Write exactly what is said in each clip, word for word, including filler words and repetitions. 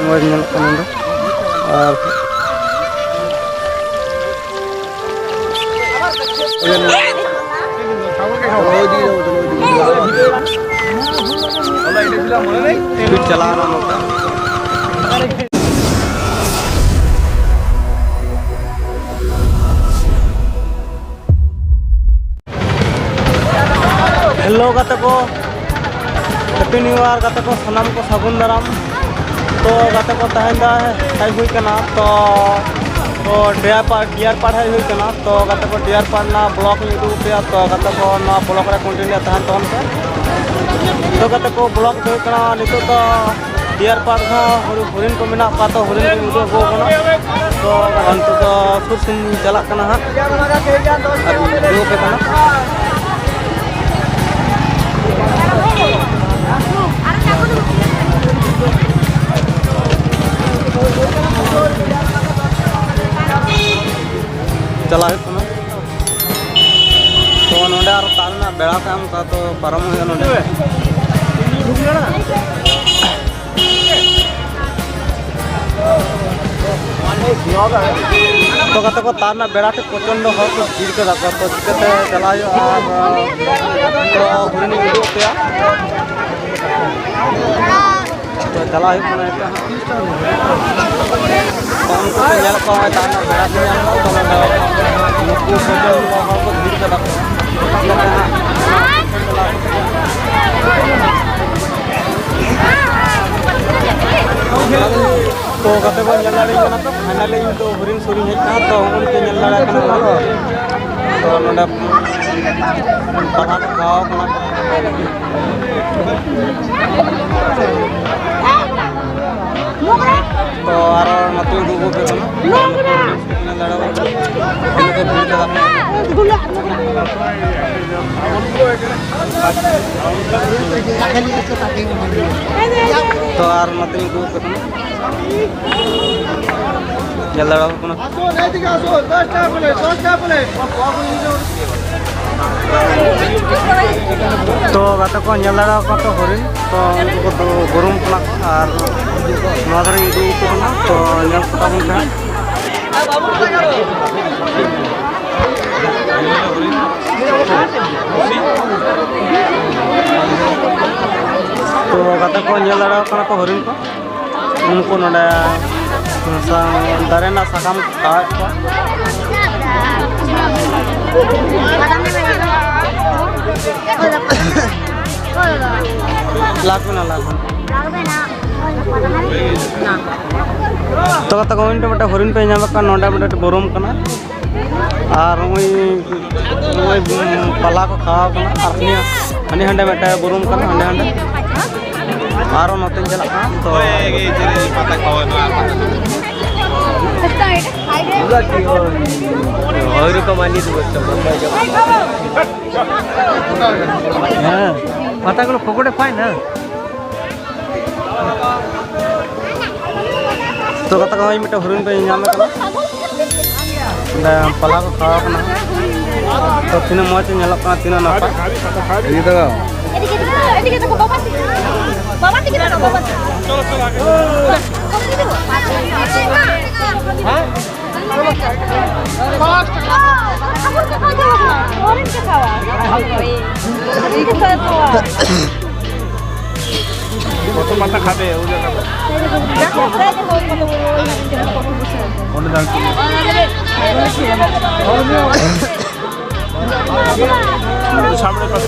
ᱢᱚᱡᱽ ᱧᱮᱞᱚᱜ ᱠᱟᱱᱟ ᱱᱚᱰᱮ᱾ ᱟᱨ ᱪᱟᱞᱟᱣ ᱮᱱᱟ ᱱᱚᱝᱠᱟ᱾ ᱦᱮᱞᱳ ᱜᱟᱛᱮ ᱠᱚ, ᱦᱮᱯᱤ ᱱᱤᱭᱩ ᱤᱭᱟᱨ ᱜᱟᱛᱮ ᱠᱚ, ᱥᱟᱱᱟᱢ ᱠᱚ ᱥᱟᱹᱜᱩᱱ ᱫᱟᱨᱟᱢ᱾ ᱛᱚ ᱜᱟᱛᱮ ᱠᱚ, ᱛᱮᱦᱮᱧ ᱫᱚ ᱦᱮᱡ ᱦᱩᱭ ᱠᱟᱱᱟ, ᱛᱚ, ᱛᱚ ᱰᱤᱭᱟᱨ ᱯᱟᱨᱠ, ᱰᱤᱭᱟᱨ ᱯᱟᱨᱠ ᱦᱮᱡ ᱦᱩᱭ ᱠᱟᱱᱟ᱾ ᱛᱚ ᱜᱟᱛᱮ ᱠᱚ, ᱰᱤᱭᱟᱨ ᱯᱟᱨᱠ ᱨᱮᱱᱟᱜ ᱵᱞᱚᱜ ᱤᱧ ᱩᱫᱩᱜ ᱟᱯᱮᱭᱟ᱾ ᱛᱚ ᱜᱟᱛᱮ ᱠᱚ, ᱱᱚᱣᱟ ᱵᱞᱚᱜ ᱨᱮ ᱠᱚᱱᱴᱤᱱᱤᱭᱩ ᱛᱟᱦᱮᱱ ᱛᱟᱵᱚᱱ ᱯᱮ᱾ ᱛᱚ ᱜᱟᱛᱮ ᱠᱚ, ᱵᱞᱚᱜ ᱫᱚ ᱦᱩᱭᱩᱜ ᱠᱟᱱᱟ ᱱᱤᱛᱚᱜ ᱫᱚ ᱰᱤᱭᱟᱨ ᱯᱟᱨᱠ ᱦᱚᱸ ᱦᱚᱨᱤ-, ᱦᱚᱨᱤᱱ ᱠᱚ ᱢᱮᱱᱟᱜ ᱠᱚᱣᱟ, ᱛᱚ ᱦᱚᱨᱤᱱ ᱠᱚ ᱩᱫᱩᱜ ᱟᱠᱚ ᱠᱟᱱᱟ᱾ ᱛᱚ ᱱᱤᱛᱚᱜ ᱫᱚ ᱥᱩᱨ ᱥᱮᱱ ᱪᱟᱞᱟᱜ ᱠᱟᱱᱟ ᱦᱟᱸᱜ, ᱟᱨ ᱩᱫᱩᱜ ᱟᱯᱮ ᱠᱟᱱᱟ᱾ ᱪᱟᱞᱟᱜ ᱦᱩᱭᱩᱜ ᱠᱟᱱᱟ᱾ ᱛᱚ ᱱᱚᱰᱮ ᱟᱨ ᱛᱟᱨ ᱨᱮᱱᱟᱜ ᱵᱮᱲᱟ ᱠᱚ ᱮᱢ ᱠᱟᱜᱼᱟ, ᱛᱚ ᱯᱟᱨᱚᱢ ᱦᱩᱭᱩᱜᱼᱟ ᱱᱚᱰᱮ᱾ ᱛᱚ ᱜᱟᱛᱮ ᱠᱚ, ᱛᱟᱨ ᱨᱮᱱᱟᱜ ᱵᱮᱲᱟ ᱴᱷᱮᱱ ᱯᱨᱚᱪᱚᱱᱰᱚ ᱦᱚᱲ ᱠᱚ ᱵᱷᱤᱲ ᱠᱟᱫᱟ ᱠᱚ, ᱛᱚ ᱪᱤᱠᱟᱹᱛᱮ ᱪᱟᱞᱟᱣ ᱦᱩᱭᱩᱜᱼᱟ? ᱟᱨ, ᱛᱚ ᱦᱚᱨᱤᱱ ᱤᱧ ᱩᱫᱩᱜ ᱟᱯᱮᱭᱟ᱾ ᱛᱚ ᱪᱟᱞᱟᱣ ᱦᱩᱭᱩᱜ ᱠᱟᱱᱟ ᱱᱤᱛᱚᱜ ᱦᱟᱸᱜ᱾ ᱛᱚ ᱩᱱᱠᱩ ᱠᱚ ᱧᱮᱞ ᱠᱚᱣᱟ, ᱦᱚᱸᱜᱼᱚᱭ ᱛᱟᱭᱱᱚᱢ ᱵᱮᱲᱟ ᱠᱚ ᱧᱮᱞ ᱠᱚᱣᱟ, ᱛᱚ ᱱᱚᱰᱮ ᱱᱩᱠᱩ ᱯᱨᱚᱪᱚᱱᱰᱚ ᱦᱚᱲ ᱠᱚ ᱵᱷᱤᱲ ᱠᱟᱫᱟ ᱠᱚ᱾ ᱪᱤᱠᱟᱹᱛᱮ ᱦᱟᱸᱜ? ᱛᱚ ᱜᱟᱛᱮ ᱠᱚ ᱧᱮᱞ ᱫᱟᱲᱮᱭᱟᱜ ᱠᱟᱱᱟ ᱯᱮ, finally ᱤᱧ ᱫᱚ ᱦᱚᱨᱤᱱ ᱥᱩᱨ ᱤᱧ ᱦᱮᱡ ᱮᱱᱟ᱾ ᱛᱚ ᱩᱱᱠᱩ ᱯᱮ ᱧᱮᱞ ᱫᱟᱲᱮᱭᱟᱜ ᱠᱟᱱᱟ, ᱛᱚ ᱱᱚᱰᱮ ᱯᱟᱞᱦᱟ ᱠᱚ ᱠᱷᱟᱣᱟᱣ ᱠᱟᱱᱟ᱾ ᱛᱚ ᱟᱨᱚ ᱱᱚᱛᱮ ᱩᱫᱩᱜ ᱟᱯᱮ ᱠᱟᱱᱟ᱾ ᱧᱮᱞ ᱫᱟᱲᱮᱭᱟᱜ ᱠᱟᱱᱟ᱾ ᱛᱚ ᱟᱨ ᱱᱚᱛᱮᱧ ᱩᱫᱩᱜ ᱟᱯᱮ ᱠᱟᱱᱟ᱾ ᱧᱮᱞ ᱫᱟᱲᱮᱭᱟᱜ ᱠᱟᱱᱟ᱾ ᱛᱚ ᱜᱟᱛᱮ ᱠᱚ, ᱧᱮᱞ ᱫᱟᱲᱮᱭᱟᱜ ᱠᱟᱱᱟ ᱛᱚ ᱦᱚᱨᱤᱱ, ᱛᱚ ᱩᱱᱠᱩ ᱠᱚ ᱫᱚ ᱵᱩᱨᱩᱢ ᱠᱟᱱᱟ ᱠᱚ ᱟᱨ ᱱᱚᱣᱟ ᱫᱷᱟᱨᱮ ᱤᱫᱤ ᱠᱚ ᱠᱟᱱᱟ, ᱛᱚ ᱧᱮᱞ ᱠᱚ ᱛᱟᱵᱚᱱ ᱯᱮ ᱦᱟᱸᱜ᱾ ᱛᱚ ᱜᱟᱛᱮ ᱠᱚ, ᱧᱮᱞ ᱫᱟᱲᱮᱭᱟᱜ ᱠᱟᱱᱟ ᱠᱚ ᱦᱚᱨᱤᱱ ᱠᱚ᱾ ᱩᱱᱠᱩ ᱱᱚᱰᱮ ᱥᱟ-, ᱫᱟᱨᱮ ᱨᱮᱱᱟᱜ ᱥᱟᱠᱟᱢ ᱠᱚ ᱠᱷᱟᱣᱟᱣᱮᱫ ᱠᱚᱣᱟ᱾ ᱞᱟᱜᱽᱵᱮ ᱱᱟ, ᱞᱟᱜᱽᱵᱮ ᱱᱟ᱾ ᱛᱚ ᱜᱟᱛᱮ ᱠᱚ, ᱢᱤᱫᱴᱮᱱ ᱦᱚᱨᱤᱱ ᱯᱮ ᱧᱟᱢ ᱠᱟᱱ ᱱᱚᱰᱮ, ᱢᱤᱫᱴᱮᱱ ᱵᱩᱨᱩᱢ ᱠᱟᱱᱟ᱾ ᱟᱨ ᱱᱚᱜᱼᱚᱭ, ᱱᱚᱜᱼᱚᱭ ᱯᱟᱞᱟ ᱠᱚ ᱠᱷᱟᱣᱟᱣ ᱠᱟᱱᱟ᱾ ᱟᱨ ᱦᱟᱹᱱᱤ, ᱦᱟᱹᱱᱤ ᱦᱟᱸᱰᱮ ᱢᱤᱫᱴᱮᱱ ᱵᱩᱨᱩᱢ ᱠᱟᱱᱟ, ᱦᱟᱸᱰᱮ, ᱦᱟᱸᱰᱮ᱾ ᱟᱨᱚ ᱱᱚᱛᱮᱧ ᱪᱟᱞᱟᱜ ᱠᱟᱱᱟ, ᱛᱚ᱾ ᱦᱮᱸ, ᱯᱟᱛᱟ ᱠᱚ ᱯᱚᱠᱚᱲᱮ ᱯᱟᱭ ᱱᱟ᱾ ᱛᱚ ᱜᱟᱛᱮ ᱠᱚ, ᱦᱚᱸᱜᱼᱚᱭ ᱢᱤᱫᱴᱮᱱ ᱦᱚᱨᱤᱱ ᱯᱮ ᱧᱟᱢᱮ ᱠᱟᱱᱟ᱾ ᱚᱸᱰᱮ ᱯᱟᱞᱟ ᱠᱚ ᱠᱷᱟᱣᱟᱣ ᱠᱟᱱᱟ᱾ ᱛᱚ ᱛᱤᱱᱟᱹᱜ ᱢᱚᱡᱽ ᱧᱮᱞᱚᱜ ᱠᱟᱱᱟ, ᱛᱤᱱᱟᱹᱜ ᱱᱟᱯᱟᱭ᱾ ᱤᱫᱤ ᱠᱟᱫᱟ᱾ ᱮᱫᱤᱠᱮ, ᱮᱫᱤᱠᱮ ᱛᱟᱠᱚ ᱵᱟᱵᱟ ᱛᱤᱠᱤᱱ᱾ ᱵᱟᱵᱟ ᱛᱤᱠᱤᱱ ᱛᱟᱠᱚ, ᱵᱟᱵᱟ ᱛᱤᱠᱤᱱ᱾ ᱦᱮᱸ? ᱠᱚᱛᱚ ᱯᱟᱛᱟ ᱠᱷᱟᱵᱮ, ᱚᱸᱰᱮ ᱠᱷᱟᱵᱮ᱾ ᱚᱸᱰᱮ ᱫᱟᱸᱲ ᱠᱚ᱾ ᱥᱟᱢᱱᱮ ᱠᱷᱟᱵᱮ᱾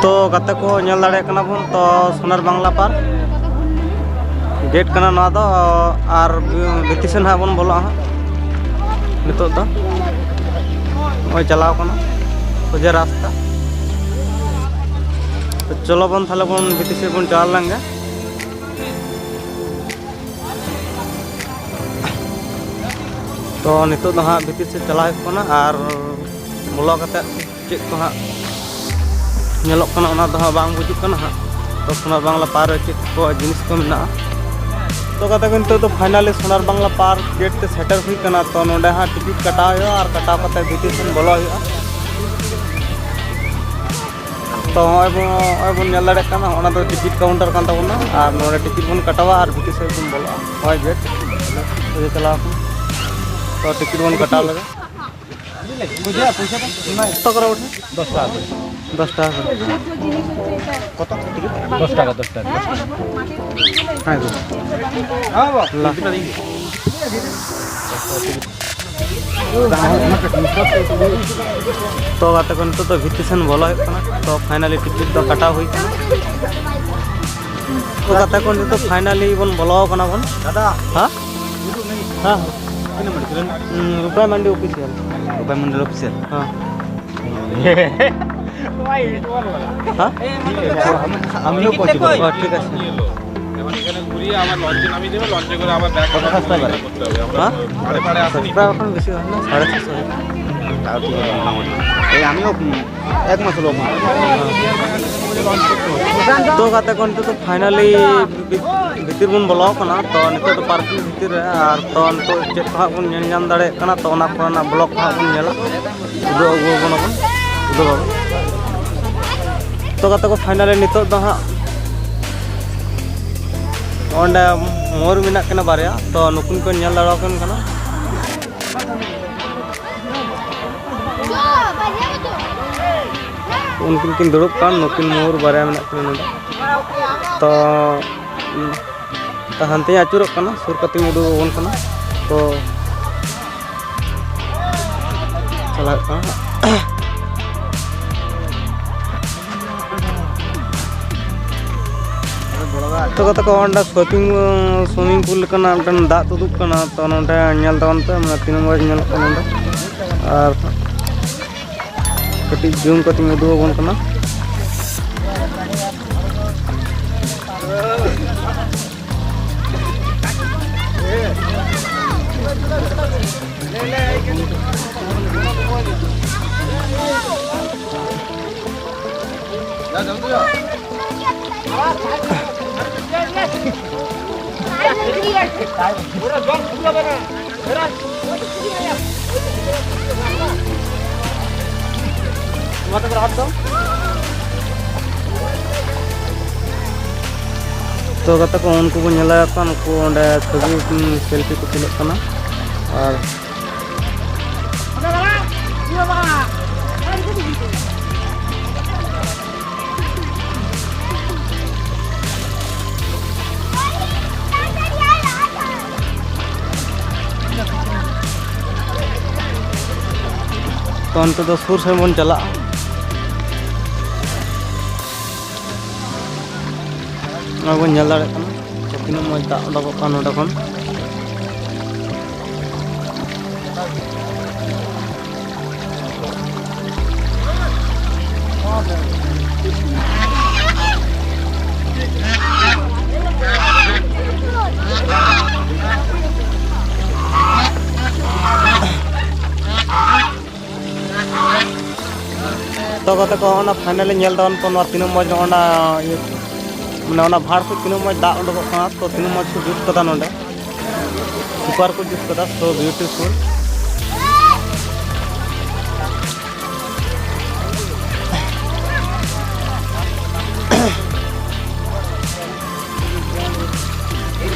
ᱛᱚ ᱜᱟᱛᱮ ᱠᱚ, ᱧᱮᱞ ᱫᱟᱲᱮᱭᱟᱜ ᱠᱟᱱᱟ ᱵᱚᱱ, ᱛᱚ ᱥᱳᱱᱟᱨ ᱵᱟᱝᱞᱟ ᱯᱟᱨᱠ ᱜᱮᱴ ᱠᱟᱱᱟ ᱱᱚᱣᱟ ᱫᱚ᱾ ᱟᱨ ᱵᱷᱤᱛᱤᱨ ᱥᱮᱱ ᱦᱟᱸᱜ ᱵᱚᱱ ᱵᱚᱞᱚᱜᱼᱟ ᱦᱟᱸᱜ᱾ ᱱᱤᱛᱚᱜ ᱫᱚ ᱱᱚᱜᱼᱚᱭ ᱪᱟᱞᱟᱣ ᱠᱟᱱᱟ ᱥᱚᱡᱷᱮ ᱨᱟᱥᱛᱟ᱾ ᱛᱚ ᱪᱚᱞᱚ ᱵᱚᱱ ᱛᱟᱦᱞᱮ ᱵᱚᱱ ᱵᱷᱤᱛᱤᱨ ᱥᱮᱫ ᱵᱚᱱ ᱪᱟᱞᱟᱣ ᱞᱮᱱ ᱜᱮ᱾ ᱛᱚ ᱱᱤᱛᱚᱜ ᱫᱚ ᱦᱟᱸᱜ ᱵᱷᱤᱛᱤᱨ ᱥᱮᱫ ᱪᱟᱞᱟᱣ ᱦᱩᱭᱩᱜ ᱠᱟᱱᱟ ᱟᱨ ᱵᱚᱞᱚ ᱠᱟᱛᱮᱫ ᱪᱮᱫ ᱠᱚ ᱦᱟᱸᱜ ᱧᱮᱞᱚᱜ ᱠᱟᱱᱟ, ᱚᱱᱟ ᱫᱚ ᱦᱟᱸᱜ ᱵᱟᱝ ᱵᱩᱡᱩᱜ ᱠᱟᱱᱟ ᱦᱟᱸᱜ᱾ ᱥᱳᱱᱟᱨ ᱵᱟᱝᱞᱟ ᱯᱟᱨᱠ ᱨᱮ ᱪᱮᱫ ᱠᱚ ᱡᱤᱱᱤᱥ ᱠᱚ ᱢᱮᱱᱟᱜᱼᱟ᱾ ᱛᱚ ᱜᱟᱛᱮ ᱠᱚ, ᱱᱤᱛᱚᱜ ᱫᱚ ᱯᱷᱟᱭᱱᱟᱞᱤ ᱥᱳᱱᱟᱨ ᱵᱟᱝᱞᱟ ᱯᱟᱨᱠ ᱜᱮᱴ ᱛᱮ ᱥᱮᱴᱮᱨ ᱦᱩᱭ ᱠᱟᱱᱟ᱾ ᱛᱚ ᱱᱚᱸᱰᱮ ᱦᱟᱸᱜ ᱴᱤᱠᱤᱴ ᱠᱟᱴᱟᱣ ᱦᱩᱭᱩᱜᱼᱟ ᱟᱨ ᱠᱟᱴᱟᱣ ᱠᱟᱛᱮ ᱵᱷᱤᱛᱤᱨ ᱥᱮᱱ ᱵᱚᱞᱚ ᱦᱩᱭᱩᱜᱼᱟ᱾ ᱛᱚ ᱱᱚᱜᱼᱚᱭ ᱵᱚᱱ, ᱱᱚᱜᱼᱚᱭ ᱵᱚᱱ ᱧᱮᱞ ᱫᱟᱲᱮᱭᱟᱜ ᱠᱟᱱᱟ, ᱚᱱᱟ ᱫᱚ ᱴᱤᱠᱤᱴ ᱠᱟᱣᱩᱱᱴᱟᱨ ᱠᱟᱱ ᱛᱟᱵᱚᱱᱟ᱾ ᱟᱨ ᱱᱚᱰᱮ ᱴᱤᱠᱤᱴ ᱵᱚᱱ ᱠᱟᱴᱟᱣᱟ ᱟᱨ ᱵᱷᱤᱛᱤᱨ ᱥᱮᱫ ᱵᱚᱱ ᱵᱚᱞᱚᱜᱼᱟ᱾ ᱱᱚᱜᱼᱚᱭ ᱜᱮᱴ, ᱥᱚᱡᱷᱮ ᱪᱟᱞᱟᱣ ᱟᱠᱟᱱᱟ᱾ ᱛᱚ ᱴᱤᱠᱤᱴ ᱵᱚᱱ ᱠᱟᱴᱟᱣ ᱞᱮᱜᱮ᱾ ᱠᱚᱛᱚ ᱠᱚᱨᱮ ᱩᱴᱷᱮ? ᱫᱚᱥ ᱴᱟᱠᱟ ᱠᱚᱨᱮ᱾ ᱫᱚᱥ ᱴᱟᱠᱟ ᱠᱚᱨᱮ᱾ ᱠᱚᱛᱚ ᱴᱤᱠᱤᱴ? ᱫᱚᱥ ᱴᱟᱠᱟ, ᱫᱚᱥ ᱴᱟᱠᱟ᱾ ᱦᱮᱸ ᱜᱚ᱾ ᱞᱟ᱾ ᱛᱚ ᱜᱟᱛᱮ ᱠᱚ, ᱱᱤᱛᱚᱜ ᱫᱚ ᱵᱷᱤᱛᱤᱨ ᱥᱮᱱ ᱵᱚᱞᱚ ᱦᱩᱭᱩᱜ ᱠᱟᱱᱟ᱾ ᱛᱚ ᱯᱷᱟᱭᱱᱟᱞᱤ ᱴᱤᱠᱤᱴ ᱫᱚ ᱠᱟᱴᱟᱣ ᱦᱩᱭ ᱠᱟᱱᱟ᱾ ᱛᱚ ᱜᱟᱛᱮ ᱠᱚ, ᱱᱤᱛᱚᱜ ᱯᱷᱟᱭᱱᱟᱞᱤ ᱵᱚᱱ ᱵᱚᱞᱚ ᱟᱠᱟᱱᱟ ᱵᱚᱱ᱾ ᱫᱟᱫᱟ᱾ ᱦᱮᱸ? ᱦᱮᱸ, ᱦᱮᱸ᱾ ᱛᱤᱱᱟᱹᱜ ᱢᱟᱹᱱᱰᱤ ᱠᱟᱱᱟ? ᱦᱩᱸ, ᱨᱩᱯᱟᱭ ᱢᱟᱱᱰᱤ ᱚᱯᱷᱤᱥᱤᱭᱟᱞ᱾ ᱨᱩᱯᱟᱭ ᱢᱟᱱᱰᱤ ᱚᱯᱷᱤᱥᱤᱭᱟᱞ᱾ ᱦᱮᱸ᱾ ᱦᱮᱸ? ᱟᱢ ᱦᱤᱞᱳᱜ ᱯᱚᱸᱪᱤᱥ ᱚ, ᱴᱷᱤᱠ ᱟᱪᱷᱮ᱾ ᱮবার এখানে ঘুরিয়ে আবার লঞ্চে নামিয়ে দেবে, লঞ্চে করে আবার ব্যাক কত খাস্তা পারে? করতে হবে। আমরা হ্যাঁ? আরে, পারে আসেনি। সাবস্ক্রাইব এখন বেশি হয় না, সাড়ে ছশো হয়। তাও ঠিক আছে, মোটামুটি। এই আমিও, উম, এক মাস হলো ওখানে। ᱛᱚ ᱜᱟᱛᱮ ᱠᱚ, ᱱᱤᱛᱚᱜ ᱫᱚ ᱯᱷᱟᱭᱱᱟᱞᱤ ᱵᱷᱤᱛᱤᱨ ᱵᱚᱱ ᱵᱚᱞᱚ ᱟᱠᱟᱱᱟ᱾ ᱛᱚ ᱱᱤᱛᱚᱜ ᱫᱚ ᱯᱟᱨᱠᱤᱝ ᱵᱷᱤᱛᱤᱨ ᱨᱮ, ᱟᱨ ᱛᱚ ᱱᱤᱛᱚᱜ ᱪᱮᱫ ᱠᱚ ᱦᱟᱸᱜ ᱵᱚᱱ ᱧᱮᱞ ᱧᱟᱢ ᱫᱟᱲᱮᱭᱟᱜ ᱠᱟᱱᱟ, ᱛᱚ ᱚᱱᱟ ᱠᱚᱨᱮᱱᱟᱜ ᱵᱞᱚᱜ ᱠᱚ ᱦᱟᱸᱜ ᱵᱚᱱ ᱧᱮᱞᱟ, ᱩᱫᱩᱜ ᱟᱹᱜᱩ ᱟᱵᱚᱱ ᱟᱵᱚᱱ, ᱩᱫᱩᱜ ᱟᱵᱚᱱ᱾ ᱛᱚ ᱜᱟᱛᱮ ᱠᱚ, ᱯᱷᱟᱭᱱᱟᱞᱤ ᱱᱤᱛᱚᱜ ᱫᱚ ᱦᱟᱸᱜ ᱚᱸᱰᱮ ᱢᱳᱨ ᱢᱮᱱᱟᱜ ᱠᱤᱱᱟ ᱵᱟᱨᱭᱟ, ᱛᱚ ᱱᱩᱠᱤᱱ ᱠᱚ ᱧᱮᱞ ᱫᱟᱲᱮᱭᱟᱠᱤᱱ ᱠᱟᱱᱟ᱾ ᱩᱱᱠᱤᱱ ᱠᱤᱱ ᱫᱩᱲᱩᱵ ᱠᱟᱱ, ᱱᱩᱠᱤᱱ ᱢᱳᱨ ᱵᱟᱨᱭᱟ ᱢᱮᱱᱟᱜ ᱠᱤᱱᱟ ᱱᱚᱰᱮ᱾ ᱛᱚ, ᱛᱚ ᱦᱟᱱᱛᱮᱧ ᱟᱹᱪᱩᱨᱚᱜ ᱠᱟᱱᱟ, ᱥᱩᱨ ᱠᱟᱛᱮᱧ ᱩᱫᱩᱜ ᱟᱵᱚᱱ ᱠᱟᱱᱟ᱾ ᱛᱚ, ᱪᱟᱞᱟᱜ ᱠᱟᱱᱟ᱾ ᱛᱚ ᱜᱟᱛᱮ ᱠᱚ, ᱚᱸᱰᱮ ᱥᱩᱭᱢᱤᱝ, ᱥᱩᱭᱢᱤᱝ ᱯᱩᱞ ᱞᱮᱠᱟᱱᱟᱜ ᱢᱤᱫᱴᱮᱱ ᱫᱟᱜ ᱛᱩᱫᱩᱜ ᱠᱟᱱᱟ᱾ ᱛᱚ ᱱᱚᱸᱰᱮ ᱧᱮᱞ ᱛᱟᱵᱚᱱ ᱯᱮ, ᱢᱟᱱᱮ ᱛᱤᱱᱟᱹᱜ ᱢᱚᱡᱽ ᱧᱮᱞᱚᱜ ᱠᱟᱱᱟ ᱱᱚᱸᱰᱮ᱾ ᱟᱨ ᱠᱟᱹᱴᱤᱡ ᱡᱩᱢ ᱠᱟᱛᱮᱧ ᱩᱫᱩᱜ ᱟᱵᱚᱱ ᱠᱟᱱᱟ᱾ ᱛᱚ ᱜᱟᱛᱮ ᱠᱚ, ᱩᱱᱠᱩ ᱵᱚᱱ ᱧᱮᱞ ᱫᱟᱲᱮᱭᱟᱜ ᱠᱟᱱ, ᱩᱱᱠᱩ ᱚᱸᱰᱮ ᱪᱷᱚᱵᱤ, ᱩᱸ, ᱥᱮᱞᱯᱷᱤ ᱠᱚ ᱛᱩᱞᱟᱹᱜ ᱠᱟᱱᱟ᱾ ᱟᱨ ᱛᱚ, ᱱᱤᱛᱚᱜ ᱫᱚ ᱥᱩᱨ ᱥᱮᱫ ᱵᱚᱱ ᱪᱟᱞᱟᱜᱼᱟ᱾ ᱱᱚᱜᱼᱚᱭ ᱵᱚᱱ ᱧᱮᱞ ᱫᱟᱲᱮᱭᱟᱜ ᱠᱟᱱᱟ, ᱛᱚ, ᱛᱤᱱᱟᱹᱜ ᱢᱚᱡᱽ ᱫᱟᱜ ᱚᱰᱚᱠᱚᱜ ᱠᱟᱱᱟ ᱱᱚᱸᱰᱮ ᱠᱷᱚᱱ᱾ ᱛᱚ ᱜᱟᱛᱮ ᱠᱚ, ᱚᱱᱟ finally ᱧᱮᱞ ᱛᱟᱵᱚᱱ ᱯᱮ, ᱱᱚᱣᱟ ᱛᱤᱱᱟᱹᱜ ᱢᱚᱡᱽ, ᱱᱚᱜᱼᱚ ᱱᱟ ᱤᱭᱟᱹ, ᱢᱟᱱᱮ ᱚᱱᱟ ᱵᱷᱟᱲ ᱠᱷᱚᱡ ᱛᱤᱱᱟᱹᱜ ᱢᱚᱡᱽ ᱫᱟᱜ ᱩᱰᱩᱠᱚᱜ ᱠᱟᱱᱟ᱾ ᱛᱚ ᱛᱤᱱᱟᱹᱜ ᱢᱚᱡᱽ ᱠᱚ ᱡᱩᱛ ᱠᱟᱫᱟ ᱱᱚᱰᱮ, super ᱠᱚ ᱡᱩᱛ ᱠᱟᱫᱟ, so beautiful᱾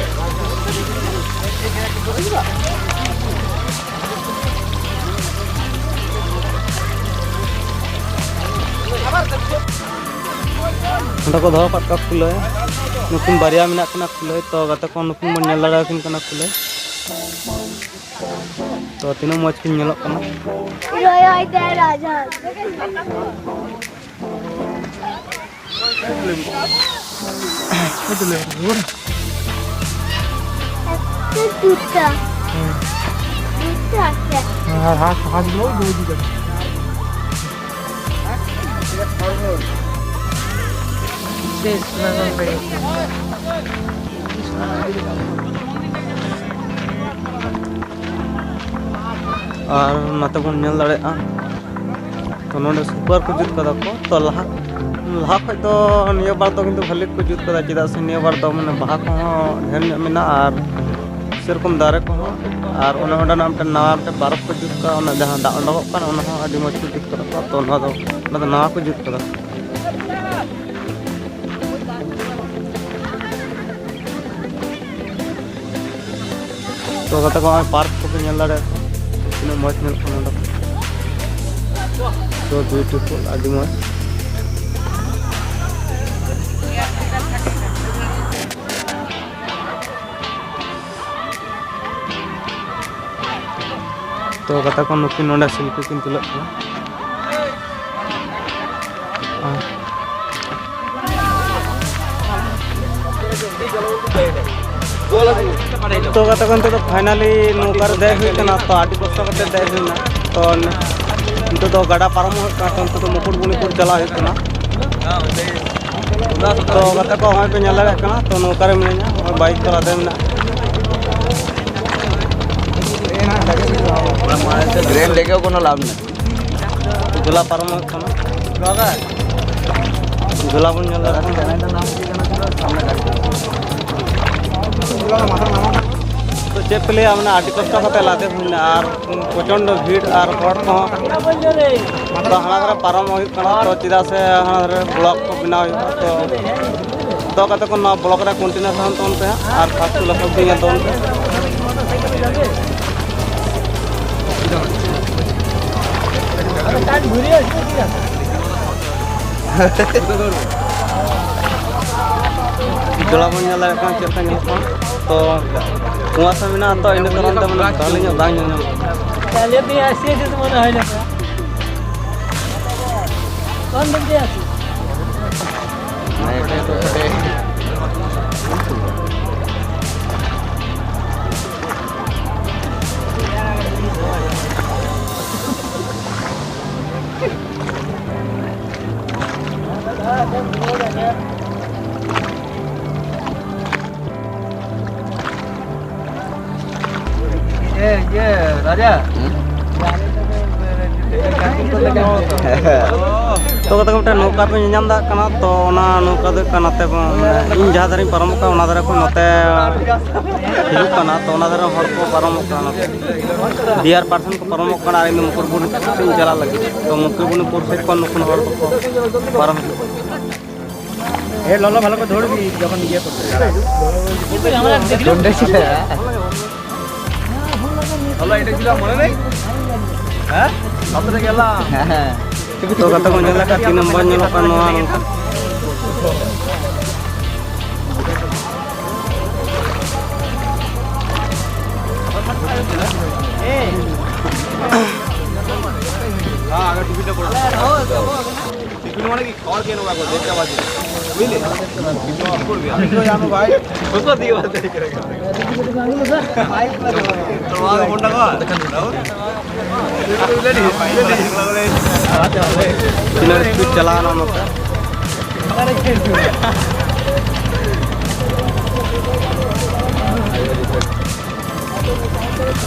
ᱱᱚᱸᱰᱮ ᱠᱚ ᱫᱚᱦᱚ ᱠᱟᱜ ᱠᱚᱣᱟ ᱠᱩᱞᱟᱹᱭ, ᱱᱩᱠᱤᱱ ᱵᱟᱨᱭᱟ ᱢᱮᱱᱟᱜ ᱠᱤᱱᱟ ᱠᱩᱞᱟᱹᱭ᱾ ᱛᱚ ᱜᱟᱛᱮ ᱠᱚ, ᱱᱩᱠᱤᱱ ᱵᱚᱱ ᱧᱮᱞ ᱫᱟᱲᱮᱭᱟᱠᱤᱱ ᱠᱟᱱᱟ ᱠᱩᱞᱟᱹᱭ᱾ ᱛᱚ ᱛᱤᱱᱟᱹᱜ ᱢᱚᱡᱽ ᱠᱤᱱ ᱧᱮᱞᱚᱜ ᱠᱟᱱᱟ᱾ ᱨᱚᱭ ᱦᱚᱭ ᱛᱮ ᱨᱟᱡᱟ᱾ একটু দুধটা। দুধটা আছে। আর হাঁস, হাঁসগুলো ওই দই দিকে। শেষ, না, না, না। ᱟᱨ ᱱᱚᱛᱮ ᱵᱚᱱ ᱧᱮᱞ ᱫᱟᱲᱮᱭᱟᱜᱼᱟ, ᱛᱚ ᱱᱚᱰᱮ super ᱠᱚ ᱡᱩᱛ ᱠᱟᱫᱟ ᱠᱚ᱾ ᱛᱚ ᱞᱟᱦᱟ ᱞᱟᱦᱟ ᱠᱷᱚᱡ ᱫᱚ ᱱᱤᱭᱟᱹ ᱵᱟᱨ ᱫᱚ ᱠᱤᱱᱛᱩ ᱵᱷᱟᱹᱞᱤ ᱠᱚ ᱡᱩᱛ ᱠᱟᱫᱟ, ᱪᱮᱫᱟᱜ ᱥᱮ ᱱᱤᱭᱟᱹ ᱵᱟᱨ ᱫᱚ ᱢᱟᱱᱮ ᱵᱟᱦᱟ ᱠᱚᱦᱚᱸ ᱰᱷᱮᱨ ᱧᱚᱜ ᱢᱮᱱᱟᱜᱼᱟ ᱟᱨ ᱥᱮᱨᱚᱠᱚᱢ ᱫᱟᱨᱮ ᱠᱚᱦᱚᱸ, ᱟᱨ ᱚᱱᱮ ᱚᱸᱰᱮᱱᱟᱜ ᱢᱤᱫᱴᱮᱱ ᱱᱟᱣᱟ ᱢᱤᱫᱴᱮᱱ ᱯᱟᱨᱠ ᱠᱚ ᱡᱩᱛ ᱠᱟᱜᱼᱟ, ᱚᱱᱟ ᱡᱟᱦᱟᱸ ᱫᱟᱜ ᱚᱰᱚᱠᱚᱜ ᱠᱟᱱ ᱚᱱᱟ ᱦᱚᱸ ᱟᱹᱰᱤ ᱢᱚᱡᱽ ᱠᱚ ᱡᱩᱛ ᱠᱟᱫᱟ ᱠᱚ, ᱛᱚ ᱱᱚᱣᱟ ᱫᱚ, ᱚᱱᱟ ᱫᱚ ᱱᱟᱣᱟ ᱠᱚ ᱡᱩᱛ ᱠᱟᱫᱟ᱾ ᱛᱚ ᱜᱟᱛᱮ ᱠᱚ, ᱱᱚᱜᱼᱚᱭ ᱯᱟᱨᱠ ᱠᱚᱯᱮ ᱧᱮᱞ ᱫᱟᱲᱮᱭᱟᱜ ᱠᱟᱱᱟ, ᱛᱤᱱᱟᱹᱜ ᱢᱚᱡᱽ ᱧᱮᱞᱚᱜ ᱠᱟᱱᱟ ᱱᱚᱰᱮ᱾ So beautiful, ᱟᱹᱰᱤ ᱢᱚᱡᱽ᱾ ᱛᱚ ᱜᱟᱛᱮ ᱠᱚ, ᱱᱩᱠᱤᱱ ᱱᱚᱰᱮ selfie ᱠᱤᱱ ᱛᱩᱞᱟᱹᱜ ᱠᱟᱱᱟ᱾ ᱛᱚ ᱜᱟᱛᱮ ᱠᱚ, ᱱᱤᱛᱚᱜ ᱫᱚ finally ᱱᱚᱝᱠᱟ ᱨᱮ ᱫᱮᱡ ᱦᱩᱭ ᱠᱟᱱᱟ, ᱛᱚ ᱟᱹᱰᱤ ᱠᱚᱥᱴᱚ ᱠᱟᱛᱮ ᱫᱮᱡ ᱦᱩᱭᱱᱟ᱾ ᱛᱚ ᱱᱤᱛᱚᱜ ᱫᱚ ᱜᱟᱰᱟ ᱯᱟᱨᱚᱢ ᱦᱩᱭᱩᱜ ᱠᱟᱱᱟ, ᱛᱚ ᱱᱤᱛᱚᱜ ᱫᱚ ᱢᱩᱠᱩᱴᱢᱩᱱᱤᱯᱩᱨ ᱪᱟᱞᱟᱜ ᱦᱩᱭᱩᱜ ᱠᱟᱱᱟ᱾ ᱛᱚ ᱜᱟᱛᱮ ᱠᱚ, ᱦᱚᱸᱜᱼᱚᱭ ᱯᱮ ᱧᱮᱞ ᱫᱟᱲᱮᱭᱟᱜ ᱠᱟᱱᱟ, ᱛᱚ ᱱᱚᱝᱠᱟ ᱨᱮ ᱢᱤᱱᱟᱹᱧᱟ, ᱦᱚᱸᱜᱼᱚᱭ bike ᱛᱚ ᱞᱟᱫᱮ ᱢᱮᱱᱟᱜᱼᱟ᱾ Train ᱰᱮᱠᱮ ᱠᱳᱱᱳ ᱞᱟᱵᱷ ᱱᱮᱭ᱾ ᱡᱷᱚᱞᱟ ᱯᱟᱨᱚᱢ ᱦᱩᱭᱩᱜ ᱠᱟᱱᱟ᱾ ᱡᱷᱚᱞᱟ ᱵᱚᱱ ᱧᱮᱞ ᱫᱟᱲᱮᱭᱟᱜ ᱠᱟᱱᱟ᱾ ᱛᱚ ᱪᱮᱫ ᱯᱮ ᱞᱟᱹᱭᱟ, ᱢᱟᱱᱮ ᱟᱹᱰᱤ ᱠᱚᱥᱴᱚ ᱠᱟᱛᱮ ᱞᱟᱫᱮ ᱦᱩᱭᱱᱟ ᱟᱨ ᱯᱨᱚᱪᱚᱱᱰᱚ ᱵᱷᱤᱲ ᱟᱨ ᱦᱚᱲ ᱠᱚᱦᱚᱸ᱾ ᱛᱚ ᱦᱟᱱᱟ ᱫᱷᱟᱨᱮ ᱯᱟᱨᱚᱢ ᱦᱩᱭᱩᱜ ᱠᱟᱱᱟ, ᱛᱚ ᱪᱮᱫᱟᱜ ᱥᱮ ᱦᱟᱱᱟ ᱫᱷᱟᱨᱮ vlog ᱠᱚ ᱵᱮᱱᱟᱣ ᱦᱩᱭᱩᱜᱼᱟ᱾ ᱛᱚ ᱛᱚ ᱜᱟᱛᱮ ᱠᱚ, ᱱᱚᱣᱟ vlog ᱨᱮ continue ᱛᱟᱦᱮᱱ ᱛᱟᱵᱚᱱ ᱯᱮ ᱦᱟᱸᱜ ᱟᱨ first ᱠᱷᱚᱱ ᱞᱟᱥᱴ ᱚᱵᱫᱤ ᱧᱮᱞ ᱛᱟᱵᱚᱱ ᱯᱮ᱾ ᱡᱷᱚᱞᱟ ᱵᱚᱱ ᱧᱮᱞ ᱫᱟᱲᱮᱭᱟᱜ ᱠᱟᱱᱟ ᱪᱮᱫ ᱞᱮᱠᱟ ᱧᱮᱞᱚᱜ ᱠᱟᱱᱟ᱾ ᱛᱚ ᱠᱩᱣᱟᱥᱟ ᱢᱮᱱᱟᱜᱼᱟ, ᱛᱚ ᱤᱱᱟᱹ ᱠᱟᱨᱚᱱ ᱛᱮ ᱢᱟᱱᱮ ᱵᱷᱟᱞᱮ ᱧᱚᱜ ᱵᱟᱝ ᱧᱮᱞ ᱧᱟᱢᱚᱜ ᱠᱟᱱᱟ᱾ ᱮ, ᱤᱭᱟᱹ, ᱨᱟᱡᱟ᱾ ᱦᱩᱸ? ᱛᱚ ᱜᱟᱛᱮ ᱠᱚ, ᱢᱤᱫᱴᱮᱱ ᱱᱚᱣᱠᱟ ᱯᱮ ᱧᱮᱞᱧᱟᱢ ᱫᱟᱲᱮᱭᱟᱜ ᱠᱟᱱᱟ, ᱛᱚ ᱚᱱᱟ ᱱᱚᱣᱠᱟ ᱫᱚ ᱦᱩᱭᱩᱜ ᱠᱟᱱᱟ ᱱᱚᱛᱮ, ᱢᱟᱱᱮ ᱤᱧ ᱡᱟᱦᱟᱸ ᱫᱷᱟᱨᱮᱧ ᱯᱟᱨᱚᱢᱚᱜ ᱠᱟᱱᱟ ᱚᱱᱟ ᱫᱷᱟᱨᱮ ᱠᱷᱚᱱ ᱱᱚᱛᱮ ᱦᱤᱡᱩᱜ ᱠᱟᱱᱟ, ᱛᱚ ᱚᱱᱟ ᱫᱷᱟᱨᱮ ᱦᱚᱲ ᱠᱚ ᱯᱟᱨᱚᱢᱚᱜ ᱠᱟᱱᱟ, ᱱᱚᱛᱮ ᱰᱤᱭᱟᱨ ᱯᱟᱨᱥᱚᱱ ᱠᱚ ᱯᱟᱨᱚᱢᱚᱜ ᱠᱟᱱᱟ ᱟᱨ ᱤᱧ ᱫᱚ ᱢᱩᱠᱩᱴᱢᱩᱱᱤᱯᱩᱨ ᱥᱮᱫ ᱤᱧ ᱪᱟᱞᱟᱜ ᱞᱟᱹᱜᱤᱫ᱾ ᱛᱚ ᱢᱩᱠᱩᱴᱢᱩᱱᱤᱯᱩᱨ ᱥᱮᱫ ᱠᱷᱚᱱ ᱱᱩᱠᱩ ᱦᱚᱲ ᱠᱚᱠᱚ ᱯᱟᱨᱚᱢ ᱦᱤᱡᱩᱜ ᱠᱟᱱᱟ᱾ এ ললো ভালো করে ধরবি যখন ইয়ে করতে। ᱦᱮᱸ, ᱦᱮᱸ᱾ ᱛᱚ ᱜᱟᱛᱮ ᱠᱚ ᱧᱮᱞ ᱞᱮᱠᱷᱟᱱ ᱛᱤᱱᱟᱹᱜ ᱢᱚᱡᱽ ᱧᱮᱞᱚᱜ ᱠᱟᱱᱟ ᱱᱚᱣᱟ ᱱᱚᱝᱠᱟ᱾ টিফিন মানে কি খাওয়ার কেন ওরা করে দেখতে পাচ্ছি, বুঝলি? কিছু কি করবি? আমি তো জানো ভাই। কোথা দিয়ে বাদ দিয়ে করে গেল? তোমার ফোনটা কর। ᱛᱤᱱᱟᱹᱜ ᱥᱯᱤᱰ ᱪᱟᱞᱟᱣᱱᱟ ᱱᱚᱛᱮ᱾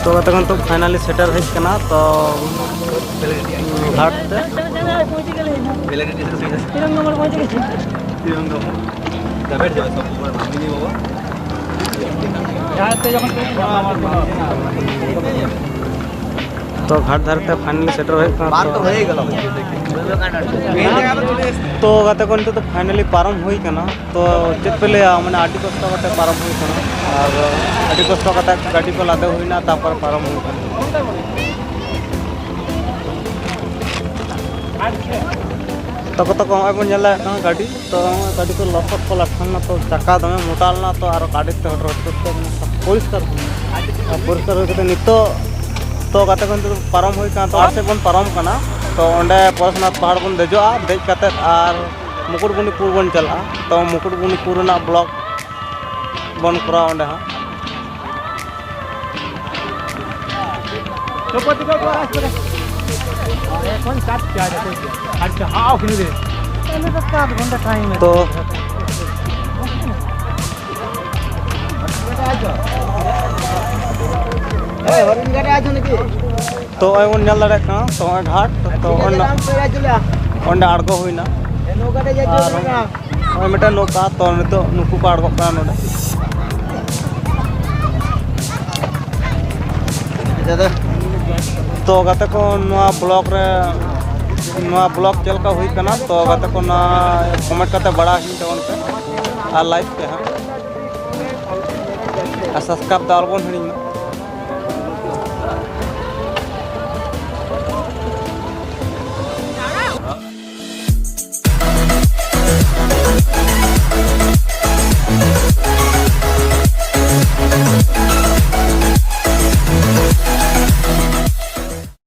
ᱛᱚ ᱜᱟᱛᱮ ᱠᱚ, ᱱᱤᱛᱚᱜ ᱯᱷᱟᱭᱱᱟᱞᱤ ᱥᱮᱴᱮᱨ ᱦᱮᱡ ᱠᱟᱱᱟ ᱛᱚ ᱜᱷᱟᱴ ᱛᱮ᱾ ᱛᱚ ᱜᱷᱟᱴ ᱫᱷᱟᱨᱮ ᱛᱮ ᱯᱷᱟᱭᱱᱟᱞᱤ ᱥᱮᱴᱮᱨ ᱦᱩᱭᱩᱜ ᱠᱟᱱᱟ᱾ ᱵᱟᱨ ᱛᱚ ᱛᱚ ᱦᱩᱭ ᱜᱮᱞᱚ᱾ ᱛᱚ ᱜᱟᱛᱮ ᱠᱚ, ᱱᱤᱛᱚᱜ ᱫᱚ ᱯᱷᱟᱭᱱᱟᱞᱤ ᱯᱟᱨᱚᱢ ᱦᱩᱭ ᱠᱟᱱᱟ᱾ ᱛᱚ ᱪᱮᱫ ᱯᱮ ᱞᱟᱹᱭᱟ, ᱢᱟᱱᱮ ᱟᱹᱰᱤ ᱠᱚᱥᱴᱚ ᱠᱟᱛᱮ ᱯᱟᱨᱚᱢ ᱦᱩᱭ ᱠᱟᱱᱟ, ᱟᱨ ᱟᱹᱰᱤ ᱠᱚᱥᱴᱚ ᱠᱟᱛᱮ ᱜᱟᱹᱰᱤ ᱠᱚ ᱞᱟᱫᱮ ᱦᱩᱭᱱᱟ, ᱛᱟᱨᱯᱚᱨ ᱯᱟᱨᱚᱢ ᱦᱩᱭ ᱠᱟᱱᱟ᱾ ᱛᱟᱠᱚ ᱛᱟᱠᱚ ᱱᱚᱜᱼᱚᱭ ᱵᱚᱱ ᱧᱮᱞ ᱫᱟᱲᱮᱭᱟᱜ ᱠᱟᱱᱟ ᱜᱟᱹᱰᱤ, ᱛᱚ ᱜᱟᱹᱰᱤ ᱠᱚ ᱞᱚᱥᱚᱫ ᱠᱚ ᱞᱟᱴᱷᱟ ᱞᱮᱱᱟ, ᱛᱚ ᱪᱟᱠᱟ ᱫᱚᱢᱮ ᱢᱚᱴᱟ ᱞᱮᱱᱟ, ᱛᱚ ᱟᱨᱚ ᱜᱟᱹᱰᱤ ᱛᱮ ᱦᱚᱴᱚᱨ ᱦᱚᱴᱚᱨ ᱛᱮ ᱯᱚᱨᱤᱥᱠᱟᱨ ᱦᱩᱭᱱᱟ᱾ ᱟᱨ ᱯᱚᱨᱤᱥᱠᱟᱨ ᱦᱩᱭ ᱠᱟᱛᱮ ᱱᱤᱛᱚᱜ ᱛᱚ ᱜᱟᱛᱮ ᱠᱚ ᱱᱤᱛᱚᱜ ᱯᱟᱨᱚᱢ ᱦᱩᱭ ᱠᱟᱱᱟ, ᱛᱚ ᱟᱨ ᱥᱮᱫ ᱵᱚᱱ ᱯᱟᱨᱚᱢ ᱠᱟᱱᱟ᱾ ᱛᱚ ᱚᱸᱰᱮ ᱯᱚᱨᱮᱥᱱᱟᱛᱷ ᱯᱟᱦᱟᱲ ᱵᱚᱱ ᱫᱮᱡᱚᱜᱼᱟ, ᱫᱮᱡ ᱠᱟᱛᱮ ᱟᱨ ᱢᱩᱠᱩᱴᱢᱩᱱᱤᱯᱩᱨ ᱵᱚᱱ ᱪᱟᱞᱟᱜᱼᱟ᱾ ᱛᱚ ᱢᱩᱠᱩᱴᱢᱩᱱᱤᱯᱩᱨ ᱨᱮᱱᱟᱜ ᱵᱞᱚᱜ ᱵᱚᱱ ᱠᱚᱨᱟᱣᱟ ᱚᱸᱰᱮ ᱦᱚᱸ᱾ ᱪᱚᱯᱚᱛᱤ ᱠᱚ ᱠᱚ ᱟᱥ ᱯᱟᱨᱮ᱾ ᱮᱠᱷᱚᱱ ᱥᱟᱛ ᱪᱟᱨ ᱟᱪᱪᱷᱟ, ᱦᱟᱣ ᱠᱤᱱ ᱫᱮ᱾ ᱛᱟᱦᱞᱮ ᱛᱚ ᱥᱟᱛ ᱜᱷᱚᱱᱴᱟ ᱴᱟᱭᱤᱢ ᱛᱚ᱾ ᱮ, ᱦᱚᱨᱤᱱ ᱜᱟᱰᱟ ᱟᱡᱚ ᱱᱟᱠᱤ? ᱛᱚ ᱱᱚᱜᱼᱚᱭ ᱵᱚᱱ ᱧᱮᱞ ᱫᱟᱲᱮᱭᱟᱜ ᱠᱟᱱᱟ, ᱛᱚ ᱱᱚᱜᱼᱚᱭ ᱜᱷᱟᱴ, ᱛᱚ ᱚᱸᱰᱮ, ᱚᱸᱰᱮ ᱟᱬᱜᱚ ᱦᱩᱭᱱᱟ᱾ ᱟᱨ ᱱᱚᱜᱼᱚᱭ ᱢᱤᱫᱴᱮᱱ ᱱᱚᱝᱠᱟ, ᱛᱚ ᱱᱤᱛᱚᱜ ᱱᱩᱠᱩ ᱠᱚ ᱟᱬᱜᱚᱜ ᱠᱟᱱᱟ ᱱᱚᱰᱮ᱾ ᱛᱚ ᱜᱟᱛᱮ ᱠᱚ, ᱱᱚᱣᱟ ᱵᱞᱚᱜ ᱨᱮ, ᱱᱚᱣᱟ ᱵᱞᱚᱜ ᱪᱮᱫ ᱞᱮᱠᱟ ᱦᱩᱭ ᱠᱟᱱᱟ, ᱛᱚ ᱜᱟᱛᱮ ᱠᱚ, ᱱᱚᱣᱟ ᱠᱚᱢᱮᱱᱴ ᱠᱟᱛᱮ ᱵᱟᱲᱟᱭ ᱦᱚᱪᱚᱧ ᱛᱟᱵᱚᱱ ᱯᱮ ᱟᱨ ᱞᱟᱭᱤᱠ ᱯᱮ ᱦᱟᱸᱜ, ᱟᱨ ᱥᱟᱵᱥᱠᱨᱟᱭᱤᱵ ᱫᱚ ᱟᱞᱚᱵᱚᱱ ᱦᱤᱲᱤᱧ ᱢᱟ᱾